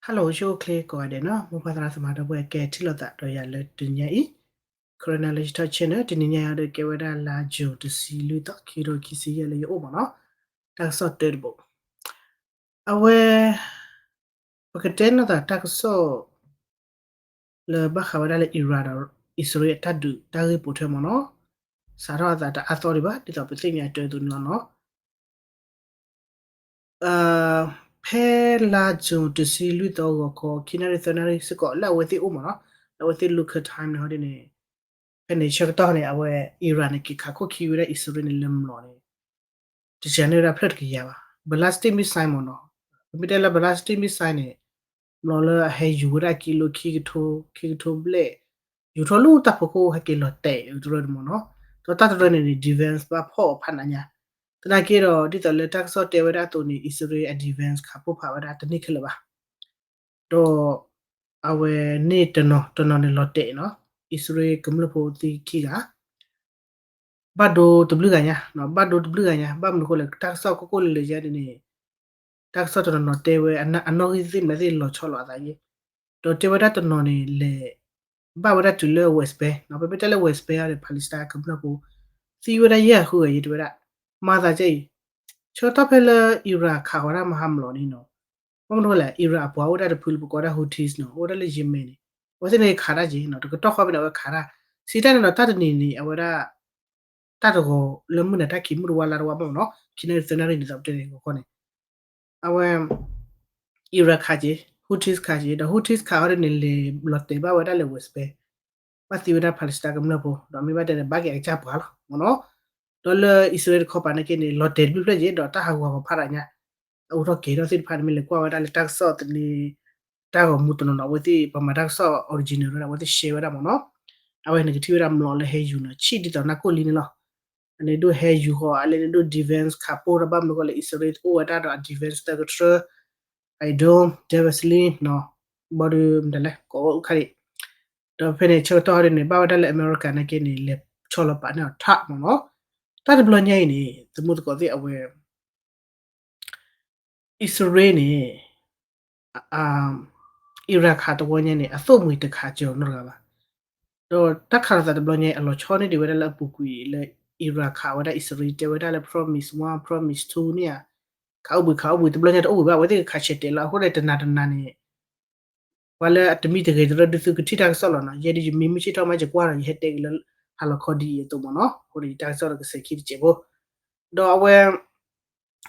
Hello ယအိၣ်ချ့ကိးဂၤဒဲးနီၤ မိၢ်ပၢ်သရၣ်သမါဒီပုၢ်ဝဲၢ် ကဲထံၣ်လိာ်သးဒီးယၤလၢတနံၤညါအံၤ Karen Knowledge Talk Channel တနံၤညါအံၤဒီးကဲဝဲဒၣ်လါ June တဆံလွံၢ်သီ ခံကထိခံဆံယဲၢ်လၢယအိၣ်မ့ၢ်နီၤ တၢ်ကစီၣ်တၢတဘိ အဝဲ ပကတဲနီၢ်သးတၢ်ကစီၣ် လၢဘၣ်ဃးဝဲဒၣ်လၢ Iran ဒီး အံၣ်စရ့လးအတၢ်ဒုးတၢ်ဂ့ၢ်ပိာ်ထွဲမ့ၢ်နီၤ စးထီၣ်အသးတအါသီဒံးဘၣ် ဒ်သိးပသ့ၣ်ညါတၢ်အသိးန့ၣ်လီၤနီၤ ဖဲလါ June တဆံလွံၢ်သီဂီၤခီ ခံနၣ်ရံၣ်သၢနၣ်ရံၣ်စ့ၢ်ကီး လၢအဝဲသ့ၣ်အိၣ်မ့ၢ်နီၤ လၢအဝဲသ့ၣ် local time န့ၣ်ဟီဒ်န့ၣ် ဖဲန့ၣ်ဆၢကတီၢ်န့ၣ် အဝဲ Iran န့ၣ် က့ၤခးခိၣ်ခံဝဲဒၣ်အံၣ်စရ့လးန့ၣ်လၢမျိာ်န့ၣ် တစှၤန့ၢ်ဝဲဒၣ်ဖျၢၣ်တကယၤဘၣ် ballistic missile မ့ၢ်နီၤ ပမ့ၢ်တဲလၢ ballistic missile န့ၣ် မျိာ်လၢအဟဲယူၤဝဲဒၣ်ကံလိခံကထိ ခံကထိဘျဲၣ် ယူၤထီၣ်လၢတၢ်ဖီခိၣ်ဟဲက့ၤလီၤတဲာ်တရၢန့ၣ်မ့ၢ်နီၤ ဒီးတၢ်တရၢန့ၣ်န့ၣ် defense ဘၣ်ဖီၣ်အီၤဖးနးညါ သနာ်က့ဒီး ဒ်သိးလၢတၢ်ကစီၣ်တဲဝဲဒၣ်အသိးန့ၣ် အံၣ်စရ့လးအ defense ခးပိၢ်ဖးဝဲဒၣ်တန့ၢ်ခဲလၢာ်ဘၣ် ဒီး အဝဲန့ၣ်တနီၤတနီၤန့ၣ်လီၤတဲာ်နီၤ အံၣ်စရ့လးကမျၢၢ်ဖိသံခံဂၤ ဘၣ်ဒိတဘျုးဂၤညါ ဘၣ်ဒိတဘျုးဂၤညါ ဘၣ်မနုၤအဃိလဲၣ် တၢ်ကစီၣ်ကိၢ်ကိၢ်လၢလၢယဲန့ၣ်န့ၣ် တၢ်ကစီၣ်တနီၤနီၤတဲဝဲ အနီၣ်ဂံၢ်သ့ၣ်မနုၤသ့ၣ်လီၤဆီလိာ်အသးယဲ ဒီးတဲဝဲဒၣ်တနီၤန့ၣ်လဲၤ ဘၣ်ဝဲဒၣ်တုၤလၢ West Bank နီၤ ပမ့ၢ်တဲလၢ West Bank အီၤဒီး Palestine ကမျၢၢ်ဖိ သံဝဲဒၣ်ယဲၢ်ဃုဂၤယဲ တဲဝဲဒၣ် မၤသးကဲအံၤ ဆၢကတီၢ်ဖဲလၢ Iran ခးဃီၤဒၣ်မၤဟးမျိာ်န့ၣ်နီၤ ဘၣ်မနုၤအဃိလဲၣ် Iran အပှၤအိၣ်ဝဲဒၣ်တဖုလၢပကိးဝဲဒၣ် Houthis နီၤ အိၣ်ဝဲဒၣ်လၢ Yemen န့ၣ် အဝဲသ့ၣ်န့ၣ်ခးတၢ်က့ၤနီၤ တကတီၢ်ဃီဖဲန့ၣ် အဝဲခးတၢ် စံးတၢ်န့ၣ်ဒီး တၢ်တနံၤန့ၣ် အဝဲဒၣ် တၢ်တဂီၤလၢမုၢ်နၤတၢ်ခံးမုၢ်တဝါလါတဝါမ့ၢ်နီၤ ခံနၣ်ရံၣ်သၢနၣ်ရံၣ်န့ၣ် သးပတဲန့ၣ်ဂီၤခီန့ၣ် အဝဲ Iran ခးက့ၤ Houthis ခးက့ၤ ဒီး Houthis ခးအီၤဒ်န့ၣ် လဲၤလီၤတဲာ်ဘၣ်ဝဲဒၣ်လၢ West Bank ဘၣ်သံဝဲဒၣ် Palestine ကမျၢၢ်ဖိ ဒီးမ့ၢ်ဘၣ်တဲန့ၣ် ဘၣ်က့ၤအကစၢ်ပှၤလီၤမ့ၢ်နီၤ ဒီးလၢအံၣ်စရ့လးတခီပၤနာ်က့န့ၣ် လီၤတဲာ်တဘျုးဖျၢၣ်က့ၤ ဒီးတၢ်ဟးဂူာ်ဟးဂီၤဖးဒိၣ်ညါ အအိၣ်ထီၣ်ကဲၤထီၣ်သ့ၣ်တဖၣ်န့ၣ် မ့ၢ်လဲၤကွၢ်ဝဲဒၣ်လၢတၢ်ကစီၣ်သန့ တၢ်ဂီၤမူတနီၤနီၤ အဝဲသ့ၣ် ပှၤမၤတၢ်ကစီၣ် original ဝဲဒၣ် အဝဲသ့ၣ် share ဝဲဒၣ်မ့ၢ်နီၤ အဝဲန့ၣ်ကထံၣ်ဝဲဒၣ်မျိာ်လၢဟဲယူၤနီၤ ဆံၣ်ဒ်သိးနၢ်ကိၣ်လံန့ၣ်လီၤ အန့ၣ်ဒိၣ်ဟဲယူၤဃီၤ အလဲၤန့ၣ်ဒိၣ် defense ခးပိၢ်ဒီး ဘၣ်မနုၤဃိလဲၣ် အံၣ်စရ့လးအိၣ်ဝဲဒၣ်ဒီးအ defense သၢကထၢ Iron Dome ဒဲးဝဲစလံ ဘီဒုးမတၤလဲၣ် ကိးအိၣ်ခါဒံး ဒီးဖဲန့ၣ်ဆၢကတီၢ်ဒ်န့ၣ် ဘၣ်ဝဲဒၣ်လၢအမဲရကၤနာ်က့န့ၣ် လဲၤဆီလီၤပာ်န့ၢ်အီၤထးမ့ၢ်နီၤ တၢ်တဘျီညါအံၤန့ၣ် သမူသကိးသ့ၣ်အဝဲ အံၣ်စရ့လးန့ၣ် Iran ခးတဝီညါန့ၣ် အသိၣ်မှံၤတခးစၢၤနီတဂၤဘၣ်. ဒီးတၢ်ခးလိာ်သးတဘျီညါအံၤ အလီၤဆီန့ၢ်ဒံးဝဲဒၣ်လၢအပူၤကွံာ်လၢ Iran ခးဝဲဒၣ်အံၣ်စရ့လး တဲဝဲဒၣ်လၢ promise one promise two န့ၣ်ဧါ, ခးအိၣ်ဘှံးခးအိၣ်ဘှံး တဘျီညါတအိၣ်ဘှံးဘၣ် အဝဲသ့ၣ်ကခးဆဲးတဲာ်လီၤ. အဃိန့ၣ် တနၤတနၤန့ၣ် ပှၤလၢအတမံၤတဂ့ၤတရၢ ဒုးသုကထံၣ်တၢ်ကစီၣ်လီၤနီၤ. ယဲဒ်ယမံမုၢ်ဆ့ၣ်ထီၣ်မး ယကွၢ်ဒီး ယဟဲတဲက့ၤလၢဟါလီၤခီဒ်အံၤအသိးမ့ၢ်နီၤ. အဃိန့ၣ် ယတၢ်ကစီၣ်ဒီးကစဲးခံတစဲးဖိ ဒီးအဝဲ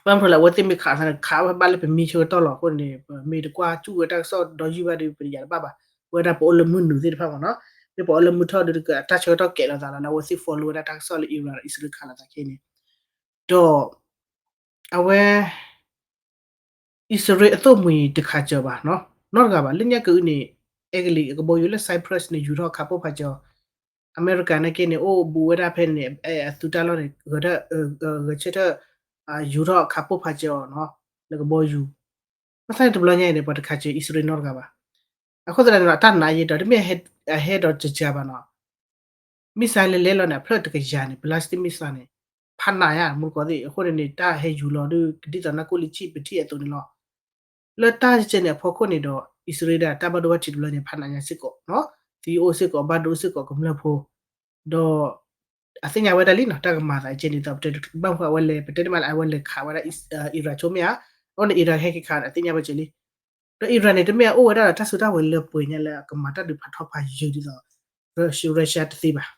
ဘၣ်မနုၤလဲၣ် အဝဲသ့ၣ်မ့ၢ်ခးသးန့ၣ် ခးဝဲဘၣ်လၢပမံဆၢကတီၢ်လီၤ. အဃိန့ၣ် ပမ့ၢ်တကွၢ်စူၣ်ဝဲတၢ်ကစီၣ်ဒီးယုၢ်ဘၣ်ဒီး ပတယာ်တဘၣ်ဘၣ်. ဝဲဒၣ်ပအိၣ်လၢမုၢ်နုာ်သ့ၣ်တဖၣ်မ့ၢ်နီၤ. မ့ၢ်ပအိၣ်လၢမုၢ်ထီၣ်ဒီး တၢ်ဆၢကတီၢ်ကဲးလိာ်သးလီၤလၢအဝဲသ့ၣ် follow ဝဲဒၣ်တၢ်ကစီၣ်လၢ Iran ဒီးအံၣ်စရ့လးခးလိာ်သးခဲအံၤန့ၣ် ဒီး အဝဲ အံၣ်စရ့လးအသိၣ်မှံၤတခးစၢၤဘၣ်နီၤ, နီတဂၤဘၣ်. လၢညါကအုန့ၣ် အဲကလံးအကဘီယူၤလၢ Cyprus န့ၣ် ယူၤထီၣ်ခးပိၢ်ဖးစၢၤအီၤ, အမဲရကၤနာ်က့န့ၣ် အိၣ်ဘူးဝဲဒၣ်ဖဲန့ၣ် အသုးတၢ်လီၢ်န့ၣ် ဂဲၤဆၢထၢၣ် ယူၤထီၣ်ခးပိၢ်ဖးစၢၤအီၤနီၤ လၢကဘီယူၤ, ဘၣ်ဆၣ်န့ၣ်တဘျီညါအံၤန့ၣ် ပှၤတခးစၢၤအံၣ်စရ့လးနီတဂၤဘၣ်. အဃိသတးန့ၣ်ဒီး တၢ်နာ်ယဲဒီး တမ့ၢ်အဟဲဒီးကကၤဘၣ်နီၤ missile လဲၤလဲၤလီၤန့ၣ် အဖျၢၣ်တကယၤန့ၣ် ballistic missile န့ၣ် ဖးနးယါ မူတကိးသ့ၣ်. အဃိန့ၣ်န့ၣ် တၢ်ဟဲယူၤလီၤဒ် ဒ်သိးနၢ်ကိၣ်လံဆံၣ်ပထံၣ်အသိးန့ၣ်လီၤ. လၢတၢ်ကဲန့ၣ်အဖီခိၣ်န့ၣ်ဒီး အံၣ်စရ့လးဒၣ်တၢ်ဘၣ်ဒိဘၣ်ထံးတဘျီန့ၣ် ဖးနးညါစ့ၢ်ကီးနီၤ, သံအိၣ်စ့ၢ်ကီးဘၣ်ဒိစ့ၢ်ကီးကမျၢၢ်ဖိ, ဒီး အသ့ၣ်ညါဝဲဒၣ်လံနီၤ တၢ်ကမၤသးကဲန့ၣ်ဒီး ဘၣ်မနုၤအဝဲလဲၤ ပတဲတမံၤလၢအဝဲလဲၤခးဝဲဒၣ် Iran ဆိမ့ၢ်ဧါ, အဃိန့ၣ် Iran ဟဲက့ၤခးအသ့ၣ်ညါဝဲကဲလံ. ဒီး Iran န့ၣ် တမ့ၢ်အအိၣ်ဝဲဒၣ်ဒီးတၢ်စုတၢ်ဝဲၤလၢပှဲၤညါလၢအကမၤတၢ်ဒုးဖးထီဖးယၢၤဒ်သိး Russia တသ့ဘၣ်.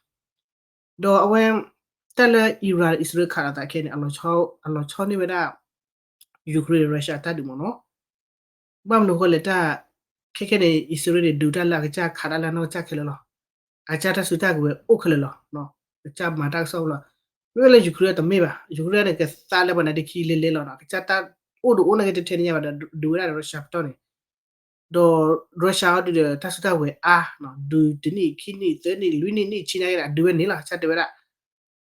ဒီးအဝဲ တၢ်လၢ Iran အံၣ်စရ့လးခးလိာ်သးခဲန့ၣ် အလီၤဆီန့ၢ်ဝဲဒၣ် Ukraine Russia တၢ်ဒုးမ့ၢ်နီၤ. ဘၣ်မနုၤအဃိလဲၣ်တၢ် ခဲခဲန့ၣ် အံၣ်စရ့လးန့ၣ် ဒုးတၢ်လၢအကစၢ်ခးတၢ်လၢအနီၢ်ကစၢ်ခဲလၢာ်လီၤ. အကစၢ်တၢ်စုတၢ်ကဝဲၤအိၣ်ခဲလၢာ်လီၤ. ကစၢ်မၤတၢ်ကစီၣ်လီၤ. မ့ၢ်ဝဲလၢ Ukraine တမ့ၢ်ဘၣ်. Ukraine န့ၣ် ကသးလၢပှၤနါဒ့ခံလဲၤလဲၤလီၤနီၤ. ကစၢ်တၢ်အိၣ်ဒီးအိၣ်နာ်က့တထဲန့ၣ်ညါဘၣ်ဒီး ဒုးဝဲဒၣ်ဒီး Russia ပတီၢ်န့ၣ် ဒီး Russia ဟီဒုးဒီး တၢ်စုတၢ်ဝဲၤအါ, ဒုးတနံၣ်ခံနံၣ်သၢနံၣ်လွံၢ်နံၣ်နံၣ်ဆံညါက့ၤဒီး အဒုးဝဲန့ၣ်လီၤ ကစၢ်တဲဝဲဒၣ်.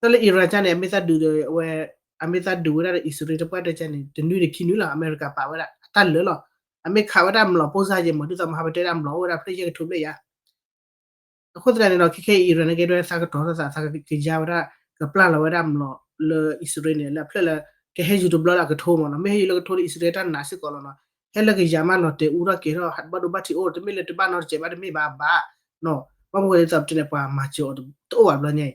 တၢ်လၢ Iran ကန့ၣ် အမ့ၢ်သးဒုးဒီးဝဲ အမ့ၢ်သးဒုးဝဲဒၣ်ဒီး အံၣ်စရ့လးတပှၢ်တကန့ၣ် တနွံန့ၣ်ခံနွံလီၤ အမဲရကၤပာ်ဝဲဒၣ် အတၢ်လၢာ်လီၤ. အမ့ၢ်ခးဝဲဒၣ်မျိာ်ပိၢ်စၢ်ယဲၢ်မး ဒ်သိးမဟါပတဲဒၣ်မျိာ်အိၣ်ဝဲဒၣ်ဖျၢၣ်ယဲၢ်ကထိဘျဲၣ်ယါ အဃိသတးန့ၣ်ဒီး ခဲခဲအံၤ Iran နာ်က့ဒွဲသးကတီၤထီၣ်သး သးကယါဝဲဒၣ် ကပျၢ်လီၤဝဲဒၣ်မျိာ်လၢအံၣ်စရ့လးန့ၣ် လၢအဖျၢၣ်လၢ ကဟဲယူၤတဘျီလၢအကထိမ့ၢ်နီၤ. မ့ၢ်ဟဲယူၤလၢကထိဒီး အံၣ်စရ့လးတၢ်နာ်စ့ၢ်ကီးလီၤနီၤ. ဟဲလၢကယၤမးလီၤတဲာ်အူထီၣ်ကဲၤထီၣ် ဟးတဘၣ်ဒိဘၣ်ထံးအိၣ် တမ့ၢ်လၢတဘၣ်နီတစဲးဘၣ်တမ့ၢ်ဘၣ်ဘၣ်နီၤ. ဘၣ်မနုၤဃိလဲၣ်ဒ်သိးပတဲန့ၣ် ပှၤမၤစၢၤအီၤတအိၣ်ဘၣ်ဘျီညါအံၤ.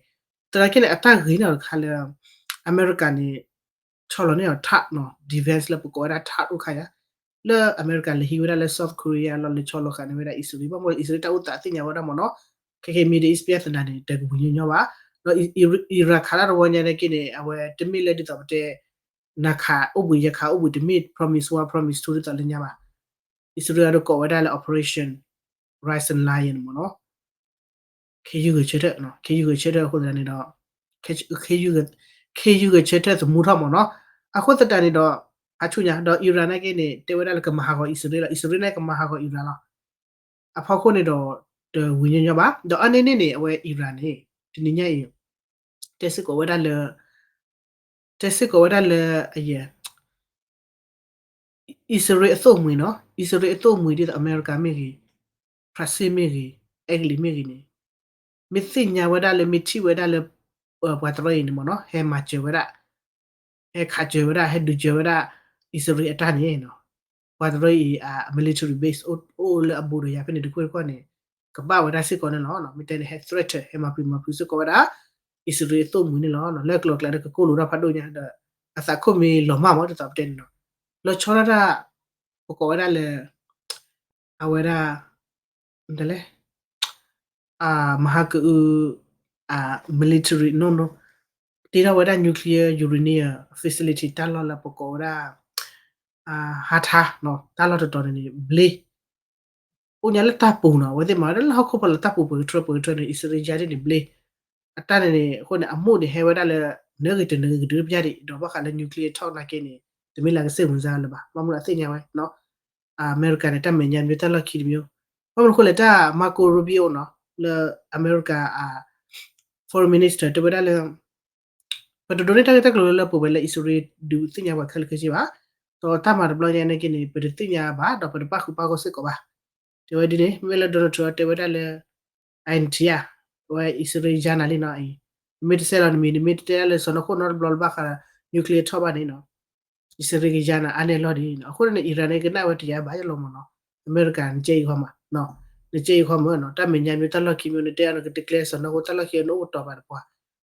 သနာ်က့န့ၣ် အတၢ်ဂ့ၤန့ၢ်အီၤတခါလၢ အမဲရကၤန့ၣ် ဆီလီၤန့ၢ်အီၤ THAAD နီၤ defense လၢပကိးဝဲဒၣ် THAAD အိၣ်ခါယၤ လၢအမဲရကၤလဲၤဟံးဝဲဒၣ်လၢ South Korea လီၤ လဲၤဆီလီၤဃာ်န့ၢ်ဝဲဒၣ်အံၣ်စရ့လး ဘၣ်မနုၤအံၣ်စရ့လးတၢ်အိၣ်သး သ့ၣ်ညါဝဲဒၣ်မ့ၢ်နီၤ. ခဲကဲ Middle East ပြဿနာန့ၣ် တကဝံၤညီညီဘၣ်. ဒီး Iran ခးတၢ်တဝီညါန့ၣ်က့န့ၣ် အဝဲတမ့ၢ်လၢဒ်သိးပတဲ နၤခးအိၣ်ဘှံးယဲခးအိၣ်ဘှံး တမ့ၢ် promise one promise two ဒ်သိးလၢညါဘၣ်. အံၣ်စရ့လးဒီးကိးဝဲဒၣ်လၢ Operation Rising Lion မ့ၢ်နီၤ. ခ့ယုၢ်ဂဲၤဆၢထၢၣ် ခ့ယုၢ်ဂဲၤဆၢထၢၣ်အဃိသတးန့ၣ်ဒီး ခ့ယုၢ်ဂဲၤဆၢထၢၣ်သမူထီၣ်မ့ၢ်နီၤ. အဃိသတးန့ၣ်ဒီး အဆူညါ ဒီး Iran နာ်က့န့ၣ် တဲဝဲဒၣ်လၢကမၤဟးဂီၤအံၣ်စရ့လးလီၤ. အံၣ်စရ့လးန့ၣ်ကမၤဟးဂီၤ Iran လီၤ. အဖီခိၣ်န့ၣ်ဒီး တဝံၤညီညီဘၣ်. ဒီးအါန့ၢ်န့ၣ်န့ၣ် အဝဲ Iran န့ၣ် တနံၤညါအံၤ တဲစ့ၢ်ကီးဝဲဒၣ်လၢ တဲစ့ၢ်ကီးဝဲဒၣ်လၢအယဲၢ် အံၣ်စရ့လးအသိၣ်မှံၤနီၤ, အံၣ်စရ့လးအသိၣ်မှံၤဒ်သိးအမဲရကၤမ့ၢ်ဂ့ၤ, ဖရၣ်စ့ၣ်မ့ၢ်ဂ့ၤ, အဲကလံးမ့ၢ်ဂ့ၤန့ၣ်, မ့ၢ်သ့ၣ်ညါဝဲဒၣ်လၢ မ့ၢ်ထံၣ်ဝဲဒၣ်လၢ ပှၤတရၢအံၤန့ၣ်မ့ၢ်နီၤ ဟဲမၤစၢၤဝဲဒၣ်, ဟဲခးစၢၤဝဲဒၣ် ဟဲဒုးစၢၤဝဲဒၣ် အံၣ်စရ့လးအတၢ်န့ၣ်နီၤ, ပှၤတရၢအံၤ အ military base အိၣ်လၢအဘူးဒီးယၤဖဲန့ၣ်တကွ့ၢ်တကွ့ၢ်န့ၣ် ကဘၣ်ဝဲဒၣ်စ့ၢ်ကီးန့ၣ်လီၤ. မ့ၢ်တဲန့ၣ် ဟဲ threaten ဟဲမၤပျံၤမၤဖုးစ့ၢ်ကီးဝဲဒၣ် အံၣ်စရ့လးအသိၣ်မှံၤန့ၣ်လီၤ. လၢကျိၤကျဲဒီးကကိၢ်လိာ်တၢ်ဖးဒိၣ်ညါဒီး အသးခိၣ်မ့ၢ်လီၤမၢ်မ့ၢ်ဒ်သိးပတဲန့ၣ်နီၤ, လီၤဆီဒၣ်တၢ် ပကိးဝဲဒၣ်လၢ အဝဲဒၣ် လဲၣ် မဟါကအု military နီၢ်နီၢ် တ့ထီၣ်ဝဲဒၣ် nuclear uranium facility တၢ်လီၢ်လၢပကိးဝဲဒၣ် ဟါထါ တၢ်လီၢ်တတီၤန့ၣ်န့ၣ် ဘျ့ အိၣ်ညါလၢတၢ်ပူၤနီၤ, အဝဲသ့ၣ်မၤဝဲဒၣ်လၢဟီၣ်ခိၣ်ဖီလာ် တၢ်ပူၤပှဲၤကထြၢပှဲၤကထြၢန့ၣ် အံၣ်စရ့လးယါဒ်န့ၣ် ဘျ့ အတၢ်န့ၣ်န့ၣ် အဃိန့ၣ် အမိၢ်န့ၣ် ဟဲဝဲဒၣ်လၢ နၢဂ့ၤတနၢဂ့ၤကဒုးပျၢ်ဒံး ဒီးဘၣ်ဃးလၢ nuclear talk နာ်က့န့ၣ် တမ့ၢ်လၢကစ့ၢ်မုၢ်စါလၢၤဘၣ်, ဘၣ်မနုၤအသ့ၣ်ညါဝဲ အမဲရကၤန့ၣ် တၢ်မဲာ်ညါမ့ၢ်တၢ်လီၢ်ခံတမံၤ, ဘၣ်မနုၤအဃိလဲၣ် တၢ် Marco Rubio နီၤ လၢအမဲရကၤ foreign minister တဲဝဲဒၣ်လၢ ပတဒိးန့ၢ်တၢ်ဂ့ၢ်တၢ်ကျိၤလၢလၢပှဲၤပှဲၤလၢအံၣ်စရ့လးဒုးသ့ၣ်ညါပှၤခဲလၢာ်ခဲဆ့ဘၣ်, ဒီးတၢ်မၤတဘျီညါနာ်က့န့ၣ် ပတသ့ၣ်ညါဘၣ် ဒီးပတပၣ်ဃုာ်ပၣ်ဂီၢ်စ့ၢ်ကီးဘၣ်, တဲဝဲဒ်န့ၣ်, မ့မ့ၢ်လၢ Donald Trump တဲဝဲဒၣ်လၢ အံၣ်စရ့လး အဝဲအံၣ်စရ့လးယါနၤလံနီၤအံၤ, နမ့ၢ်တဆဲးလီၤနမံၤ နမ့ၢ်တတဲဒၣ်လၢစီၤနီၢ်ခိၣ်နီတဘျီလၢဘၣ်ဃး nuclear talk ဘၣ်န့ၣ်နီၤ အံၣ်စရ့လးကယါနၤအါန့ၢ်အလီၢ်ဒံး, အဃိန့ၣ် Iran န့ၣ် ကနၣ်ဝဲတယါဘၣ်ယလီၤမ့ၢ်နီၤ, အမဲရကၤ နကဲအံၤခီမး, နကဲအံၤခီမးနီၤ, တၢ်မဲာ်ညါမ့ၢ်တၢ်လီၢ်ခံမ့ၢ် နတဲအီၤနကတကျဲစီၤနီၢ်ခိၣ်တၢ်လီၢ်ခံ နအိၣ်ကတီၤပာ်တပှၤ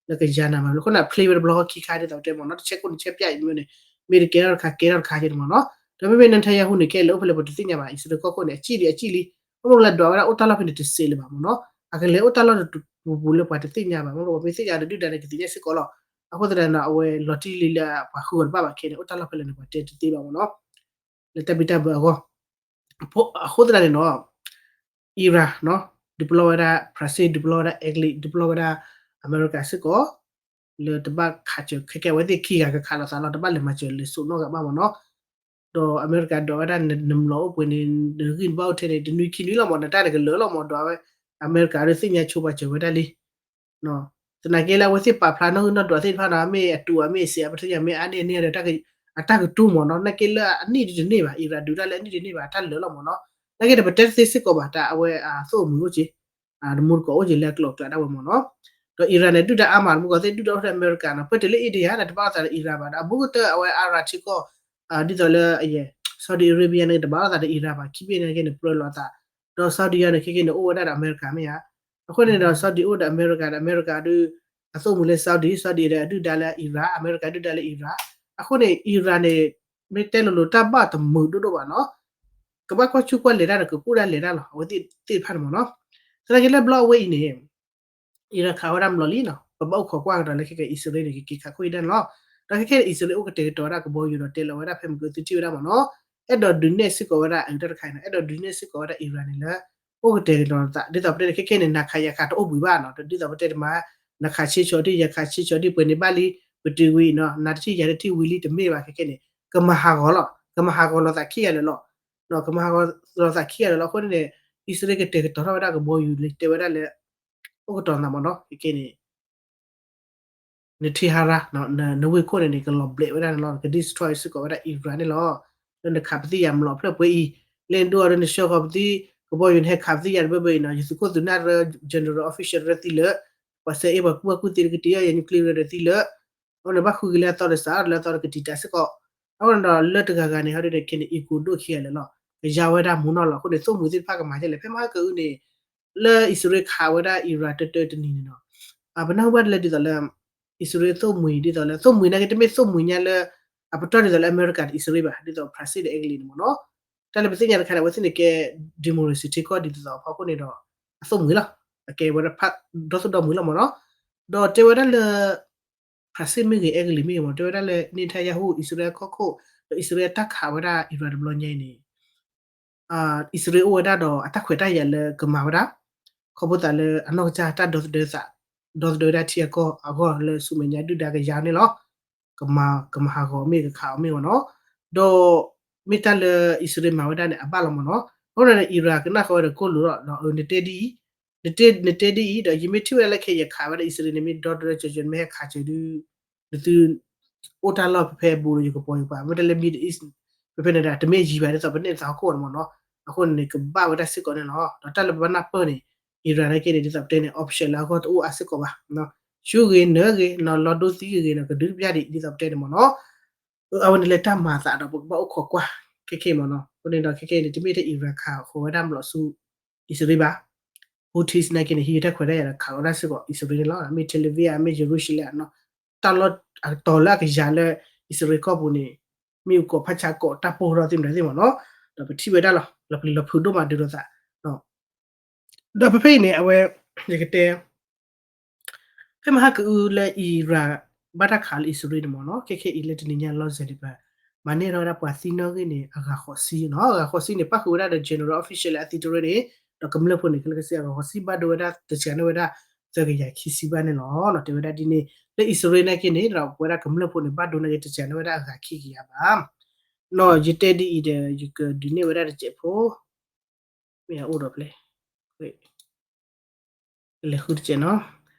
လၢကယါနၤမး, အဃိန့ၣ် play ဝဲတဘျီဃီခံခါဒ်သိးပတဲမ့ၢ်နီၤ, တဆဲးကိၣ်နဆဲးပျၢ်အံၤမ့ၢ်န့ၣ် မ့ၢ်တကဲထီၣ်တခါကဲထီၣ်တခါက့န့ၣ်မ့ၢ်နီၤ, ဒီးမ့မ့ၢ် Netanyahu န့ၣ် ခဲအံၤလဲၤအိၣ်ဖဲလဲၣ်ပတသ့ၣ်ညါဘၣ်, အံၣ်စရ့လးကီၢ်ခိၣ်န့ၣ် အစံၣ်လံ အစံၣ်လံ, ဘၣ်မနုၤလဲၣ်ဒွးဝဲဒၣ်အိၣ်တၢ်လီၢ်ဖဲန့ၣ်တစဲးလၢၤဘၣ်မ့ၢ်နီၤ, အကလဲၤအိၣ်တၢ်လီၢ်တပူၤပူၤလၢပှၤတသ့ၣ်ညါဘၣ်, မ့ၢ်ပှၤမ့ၢ်သ့ၣ်ညါဒီးဒုၣ်ဒါန့ၣ် ကသ့ၣ်ညါစ့ၢ်ကီးလီၤ, အဃိသတးန့ၣ် အဝဲလီၤတံၢ်လံလၢပှၤဃုဂီၤတဘၣ်ဘၣ်ခဲန့ၣ် အိၣ်တၢ်လီၢ်ဖဲလဲၣ်န့ၣ် ပှၤတဲတသ့ဘၣ်မ့ၢ်နီၤ, လၢတၢ်ဘံၣ်တၢ်ဘၢအဂီၢ်, အဃိသတးန့ၣ်နီၤ Iran နီၤ deploy ဝဲဒၣ် ဖရၣ်စ့ၣ် deploy ဝဲဒၣ် အဲကလံး deploy ဝဲဒၣ် အမဲရကၤစ့ၢ်ကီး လၢတဘၣ်ခးစၢၤ ခဲကဲအဝဲသ့ၣ်ခံဂၤကခးလိာ်သးလီၤ, တဘၣ်လဲၤမၤစၢၤလဲၤစိာ်နီတဂၤဘၣ်မ့ၢ်နီၤ, ဒီးအမဲရကၤဒွးဝဲဒၣ်နမျိာ်အိၣ်ပှဲၤန့ၣ် နဂံၢ်နဘါအိၣ်ထဲန့ၣ် တနွံခံနွံလီၤမ့ၢ် နတၢ်န့ၣ်ကလၢာ်လီၤမ့ၢ် ဒွးဝဲ အမဲရကၤဒီးသ့ၣ်ညါဆိပာ်စၢၤဝဲဒၣ်လံ သနာ်က့လၢအဝဲသ့ၣ်ပာ်ဖျါနီၣ်ဂံၢ်နီၣ်ဒွးသ့ၣ်တဖၣ်နီၤ မ့ၢ်အတူးအမ့ၢ်အစဲး အပထံၣ်ညါမ့ၢ်အါန့ၢ်အန့ၢ်ဒီး အတၢ်ကတူၢ်မ့ၢ်နီၤ နာ်က့လၢအနံၣ်ဒ်တန့ၢ်ဘၣ် Iran ဒုးတၢ်လၢအနံၣ်ဒ်တန့ၢ်ဘၣ် တၢ်လၢာ်လီၤမ့ၢ်နီၤ နာ်က့ဒီးပတဲတသ့စ့ၢ်ကီးဘၣ် တၢ်အဝဲအသိၣ်အမုၢ်အိၣ်က့ၤ တမူတကိးအိၣ်က့ၤလၢအကျိၤအကျဲဒၣ်ဝဲမ့ၢ်နီၤ ဒီး Iran န့ၣ် ဒုၣ်ဒါအါမး တမူတကိးသ့ၣ်ဒုၣ်ဒါအိၣ်ထဲအမဲရကၤနီၤ ပတဲလၢ India န့ၣ် တဘၣ်အသးဒီး Iran ဘၣ် ဒီးအဘူးကတၢၢ်အဝဲ Arab ထံကီၢ် ဒ်သိးလၢ Saudi Arabia န့ၣ် တဘၣ်အသးဒီး Iran ဘၣ် ခံဘ့ၣ်န့ၣ်က့န့ၣ် ပြၢလိာ်အသး ဒီး Saudi န့ၣ် ခဲက့န့ၣ် အိၣ်ဝဲဒၣ်ဒီးအမဲရကၤမ့ၢ်ဧါ အဃိန့ၣ်ဒီး Saudi အိၣ်ဒီးအမဲရကၤဒီး အမဲရကၤဒုး အသိၣ်မုၢ်လၢ Saudi, Saudi ဒီးအဒုၣ်ဒါလၢ Iran, အမဲရကၤဒုၣ်ဒါလၢ Iran အဃိန့ၣ် Iran န့ၣ် မ့ၢ်တဲလိၤလိၤတၢ်ဘၣ်တမုာ်ဒိၣ်ဒိၣ်ဘၣ်နီၤ ကဘၣ်ကွၢ်ဆူၣ်ကွၢ်လဲၤတၢ်ဒီးကကူၣ်ဒၣ်လဲၤတၢ်လီၤ အဝဲသ့ၣ်တဖၣ်န့ၣ်မ့ၢ်နီၤ သနာ်က့လၢဘျီအဝဲအံၤန့ၣ် Iran ခးဝဲဒၣ်ဘျီလံနီၤ ပဘၣ်အိၣ်ခိးကွၢ်ကဒီးလၢခဲကဲ အံၣ်စရ့လးန့ၣ် ကက့ၤခးခိၣ်အံၤဒၣ်န့ၣ်လီၤ ဒီးခဲကဲန့ၣ် အံၣ်စရ့လးအိၣ်ကတဲာ်ကတီၤဝဲဒၣ်ကဘီယူၤဒီးတဲလီၤဝဲဒၣ်ဖဲမုၢ်ကၢသုထံၣ်ဝဲဒၣ်မ့ၢ်နီၤ အဲၣ်ဒိးဒုးနဲၣ်စ့ၢ်ကီးဝဲဒၣ်အတၢ်တခါအံၤနီၤ အဲၣ်ဒိးဒုးနဲၣ်စ့ၢ်ကီးဝဲဒၣ် Iran န့ၣ်လၢ အိၣ်ကတဲာ်ကတီၤသး ဒ်သိးပတဲန့ၣ် ခဲကဲန့ၣ် နၤခးယၤခးတအိၣ်ဘှံးဘၣ်နီၤ ဒ်သိးပတဲတမၤ နခးဆ့ဆီဒံး ယၤခးဆ့ဆီဒံး ပှဲၤန့ၣ်ဘၣ်လံ ပတုာ်ဝံၤနီၤ နၤတထံၣ်ယၤတထံၣ်ဝံၤလံတမ့ၢ်ဘၣ်ခဲကဲန့ၣ် ကမၤဟးဂီၤလီၤ ကမၤဟးဂီၤလိာ်သးခံဂၤလၢာ်လီၤ ကမၤဟးဂီၤလိာ်သးခံဂၤလၢာ်လီၤ အဃိန့ၣ် အံၣ်စရ့လးကတဲာ်ကတီၤထီၣ်ဝဲဒၣ်ကဘီယူၤလံ တဲဝဲဒၣ်လၢ အိၣ်ကတီၤသးမ့ၢ်နီၤ ခဲကဲန့ၣ် နထံဟါရါ နဝ့ၢ်ခိၣ်န့ၣ်န့ၣ် ကလီၤဘျဲးဝဲဒၣ်န့ၣ်လီၤ က destroy စ့ၢ်ကီးဝဲဒၣ် Iran န့ၣ်လီၤ လၢနခးပသံၣ်ယၤမျိာ်ဖျၢၣ်ပှဲၤအံၤ လၢနဒိၣ်အီၤဒီးနဆှၢဃီၤပသံၣ် ကဘီယူၤနဟဲခးပသံၣ်ယၤတဘၢဘၢအံၤနီၤ ယသုးခိၣ်သုးနၢ်ရၢ general official ရၢသံလၢာ် ပှၤဆဲးအ့ၣ်ပှၤကူၣ်ဘၣ်ကူၣ်သ့တကတံာ်အီၤ ယ nuclear ရၢသံလၢာ် အဝဲန့ၣ်ဘၣ်ဃုက့ၤလၢအသီတစးလၢအသီတကတံာ်တၢ်စ့ၢ်ကီး အဃိန့ၣ်ဒီးလၢတဂၤဂၤန့ၣ် ဟီဒုန့ၣ် ကဲန့ၣ် ego ဒိၣ်ခံဂၤလၢာ်လီၤ. ကယါဝဲဒၣ်မူနီၢ်လီၤ. အဃိန့ၣ် သိၣ်မှံၤသ့ၣ်တဖၣ်ကမၤဒ်လဲၣ်. ဖဲမဟါကအုန့ၣ် လၢအံၣ်စရ့လးခးဝဲဒၣ် Iran တၢတၢတနံၤန့ၣ်နီၤ, ပနၢ်ဟူဘၣ်ဒ်လဲၣ်ဒ်သိးလၢ အံၣ်စရ့လးသိၣ်မှံၤ ဒ်သိးလၢ သိၣ်မှံၤနာ်က့ တမ့ၢ်သိၣ်မှံၤညါလၢ အပတီၢ်ဒ်သိးလၢအမဲရကၤဒီးအံၣ်စရ့လးဘၣ်, ဒ်သိး Brazil ဒီးအဲကလံးန့ၣ်မ့ၢ်နီၤ. တၢ်လၢပသ့ၣ်ညါတခါန့ၣ် အဝဲသ့ၣ်န့ၣ်ကဲ democracy ထံကီၢ်ဒ်သိးသိးအဖီခိၣ်န့ၣ်ဒီး အသိၣ်မှံၤလီၤ. အကဲဝဲဒၣ် ဒီသူၣ်ဒီမှံၤလီၤမ့ၢ်နီၤ. ဒီးတဲဝဲဒၣ်လၢ Brazil မ့ၢ်ဂ့ၤ အဲကလံးမ့ၢ်ဂ့ၤမ့ၢ် တဲဝဲဒၣ်လၢ Netanyahu အံၣ်စရ့လးကီၢ်ခိၣ် ဒီးအံၣ်စရ့လးတၢ်ခးဝဲဒၣ် Iran တဘျီညါအံၤန့ၣ် အံၣ်စရ့လးအိၣ်ဝဲဒၣ်ဒီးအတၢ်ခွဲးတၢ်ယာ်လၢကမၤဝဲဒၣ် ခီဖျိသးလၢအနီၢ်ကစၢ်တၢ်ဒီသဒၢသး ဒီသဒၢဝဲဒၣ်ထံအကီၢ်အဂီၢ်လၢဆူမဲာ်ညါဒုၣ်ဒါကယါန့ၣ်လီၤ. ကမၤ ကမၤဟးဂီၤမ့ၢ်ဂ့ၤ ကခးအီၤမ့ၢ်ဂ့ၤနီၤ. ဒီးမ့ၢ်တၢ်လၢအံၣ်စရ့လးမၤဝဲဒၣ်န့ၣ် အဘၣ်လီၤမ့ၢ်နီၤ. အဃိန့ၣ် Iran ကနၣ်ဃီဝဲဒီးကိၣ်လိာ်လီၤ ဒီးနတဲဒ်အံၤ နတဲ နတဲဒ်အံၤ ဒီးယမ့ၢ်ထံၣ်ဝဲဒၣ်လၢခဲအံၤယခးဝဲဒၣ်အံၣ်စရ့လးန့ၣ် မ့ၢ်ဒီသဒၢကၠီကၠီ နမ့ၢ်ဟဲခးစၢၤဒုး နသု အိၣ်တၢ်လီၢ်ဖဲဖဲအဘူးဒီးယကပီၤယကပၤ မ့ၢ်တၢ်လၢ Middle East ဖဲဖဲန့ၣ်ဒီး တမ့ၢ်ယံၤဘၣ်ဒ်သိးပန့ၢ်သးဟီၣ်ခိၣ်န့ၣ်မ့ၢ်နီၤ. အဃိန့ၣ်န့ၣ် ကဘၣ်ဝဲဒၣ်စ့ၢ်ကီးန့ၣ်လီၤ. ဒီးတၢ်လၢပဘၣ်နၢ်ပၢၢ်န့ၣ် Iran နာ်က့န့ၣ် ဒ်သိးပတဲန့ၣ် option လၢအဂီၢ်တအိၣ်အါစ့ၢ်ကီးဘၣ်. ဆူဂ့ၤနၢၤဂ့ၤနီၤ လီၤဒိသံဂ့ၤဂ့ၤနီၤ ကဒုးတပျၢ်ဒံး ဒ်သိးပတဲန့ၣ်မ့ၢ်နီၤ. အဝဲန့ၣ်လၢတၢ်မၤသးဒီးပကဘၣ်အိၣ်ခိးကွၢ် ခဲခဲအံၤမ့ၢ်နီၤ. အဃိန့ၣ်ဒီးခဲခဲအံၤန့ၣ် တမ့ၢ်ထဲ Iran ခးဃီၤဝဲဒၣ်မျိာ်ဆူ အံၣ်စရ့လးဘၣ်. Houthis နာ်က့န့ၣ် ဟံးတၢ်ခွဲးတၢ်ယာ်ဒီးခးဝဲဒၣ်စ့ၢ်ကီးအံၣ်စရ့လးန့ၣ်လီၤ. မ့ၢ် Tel Aviv မ့ၢ် Jerusalem နီၤ တၢ်လီၢ်အတီၤလၢအကယၤလၢ အံၣ်စရ့လးကီၢ်ပူၤန့ၣ် မ့ၣ်အူကီၢ်ဖးဆါကီးတၢ်ပိၢ်ထီၣ်သ့ၣ်မတၤသ့ၣ်မ့ၢ်နီၤ. ဒီးပထံၣ်ဝဲဒၣ်လီၤ လီၤပျံၤလီၤဖုးဒိၣ်မးဒုးလိာ်သး ဒီးဖဲဖဲအံၤန့ၣ် အဝဲ ယကတဲ ဖဲမဟါကအုလၢ Iran ဘၣ်တၢ်ခးလၢအံၣ်စရ့လးန့ၣ်မ့ၢ်နီၤ ခဲခဲအံၤလၢတနံၤညါလီၤစဲၤဒံးပှၤ မၤန့ၢ်ထီၣ်ဝဲဒၣ်ပှၤသံနီၣ်ဂံၢ်န့ၣ် အဂၤဃိးဆံနီၤ. အဂၤဃိးဆံန့ၣ် ပၣ်ဃုာ်ဝဲဒၣ်ဒီး general official လၢအသံတရၢန့ၣ် ဒီးကမျၢၢ်ဖိန့ၣ် ခဲလၢာ်ကစံး အဂၤဃိးဆံဘၣ်ဒိဝဲဒၣ်တစှၤန့ၢ်ဝဲဒၣ် သၢကယၤခံဆံဘၣ်န့ၣ်လီၤ. တဲဝဲဒၣ်ဒ်န့ၣ် လၢအံၣ်စရ့လးနာ်က့န့ၣ် ဒီးပဝဲဒၣ်ကမျၢၢ်ဖိန့ၣ် ဘၣ်ဒိနာ်က့ တစှၤန့ၢ်ဝဲဒၣ်အဂၤခံကယၤဘၣ်. နီၤ ယတဲဒ်အံၤဒီး ယကဒုးနဲၣ်ဝဲဒၣ်တစဲးဖိ မ့ၢ်အအိၣ်ဒီးဖျဲၣ် ကလဲၤဃုတစဲးနီၤ.